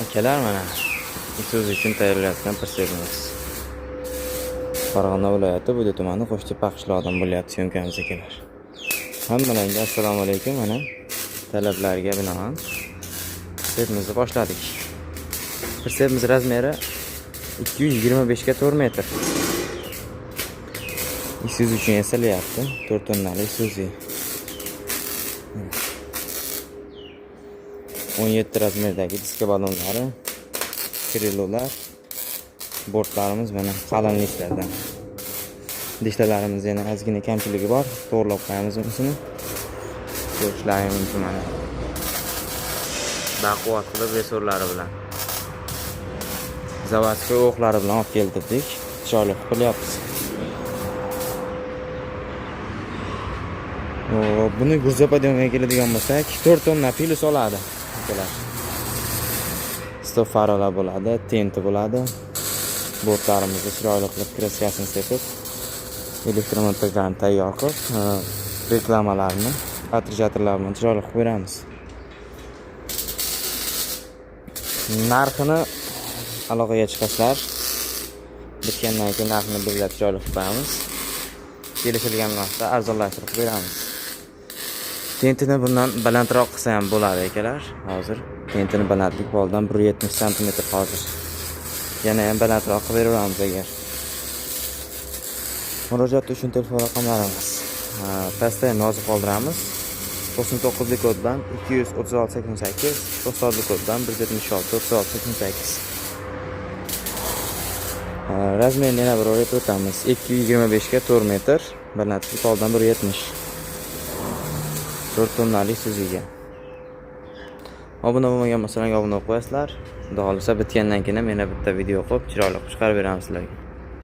Akalar, mana Isuzu uchun tayyorlayotgan pritsepimiz. Farg'ona viloyati, Bo'yda tumani, Qo'shtepa qishlog'idan bo'lyapti съёмка miz, akalar. Hammalarga assalomu alaykum. Mana talablarga binoan pritsepimizni boshladik. Pritsepimiz размер i 225 ga 4 metr. Isuzu uchun yasalyapti. 4 tonnali Isuzu. 17 размер dagi diska ballonlari, крыло lar, bortlarimiz mana qalin listlardan. Dishlarimiz yana ozgina kamchiligi bor, to'g'irlab qo'yamiz unisini. Ko'rishlaring mumkin mana. Baquvvat qilib resorlari bilan. Заводской o'qlari bilan olib keltirdik. Chiroyli qilib qilyapmiz. Buni грузоподъём ga keladigan bo'lsak, 4 tonna плюс oladi, akalar. Stop faralar bo'ladi, tenti bo'ladi. Bortlarimizni chiroyli qilib краска sini sepib, elektromontajlarni tayyor qilib, reklamalarni отражатель lar bilan chiroyli qilib beramiz. Narxini aloqaga chiqasizlar. Bitgandan keyin narxini belgilab chiroyli qilib qo'yamiz. Kelishilgan narxda arzonlashtirib beramiz. Tentini bundan balandroq qilsa ham bo'ladi, akalar. Hozir tentini balandlik poldan 1.70 sm hozir. Yana ham balandroq qilib beraveramiz agar. Murojaat uchun telefon raqamlarimiz pastda ham yozib qoldiramiz. 99 koddan 236 88, 90 koddan 176 36 88. Размер ini yana bir bor aytib o'tamiz. 225 ga 4 metr, balandlik poldan 1.70. 4 tonnali Isuzuga. Obuna bo'lmagan bo'lsanglar, obuna bo'lib qo'yasizlar. Xudo xohlasa, bitgandan keyin ham yana bitta video qilib, chiroyli qilib chiqarib beramiz sizlarga.